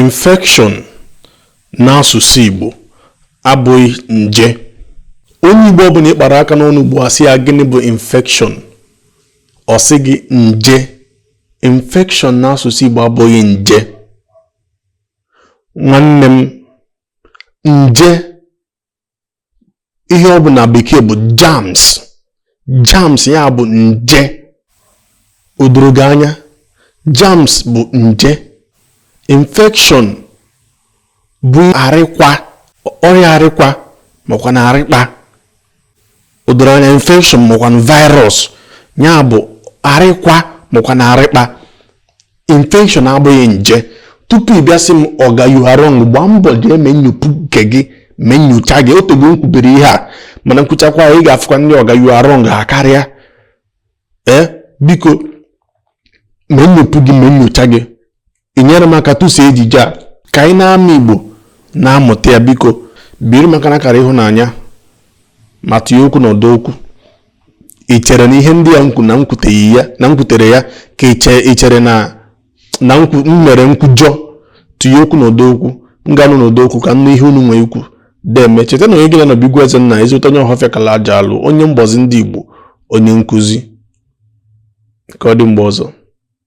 Infection n'asụsụ Igbo abụghị nje. Onye Igbo ọbụla ị kpara aka n'ọnụ ugbu a sị ya gịnị bụ infection, ọ sị gị nje. Infection n'asụsụ Igbo abụghị nje. Nwanne m, nje ihe ọ bụ na bekee bụ germs. Germs ya bụ nje. O doro gị anya? Germs bụ nje. Infection bụ arịkwa, ọrịa arịkwa makwa na arịkpa. O doro anya? Infection makwa na virus ya bụ arịkwa makwa na arịkpa. Infection abụghị nje. Tupu ị bịa sị m ọga you are wrong, gbaa mbọ jee mee nyopu nke gị, mee nyocha gị. Otego m kwubere ihe a, mana nkwuchakwa ya, ị ga-afụkwa ndị ọga you are wrong ha karịa. Ee, biko mee nyopu gị, mee nyocha gị. Ị nyere m aka tụsa ejije a ka anyị na-ama Igbo na-amụta ya. Biko biri maka na akara ịhụnanya ma tinye okwu n'ọdọ okwu. Ị chere na ihe ndị a nkwu na nkwuteghị ya na nkwutere ya ka ị chere na na nkwu m mere nkwujọ? Tinye okwu n'ọdọ okwu, m ga-anụ n'ọdọ okwu ka m nụ ihe unu nwee ikwu. Deme, cheta na onye gị na nọbụ Igwe Ezenna, ezigbote onye Ọhafịa kala aja alụ, onye mgbazi ndị Igbo, onye nkụzi. Ka ọ dị mgbe ọzọ.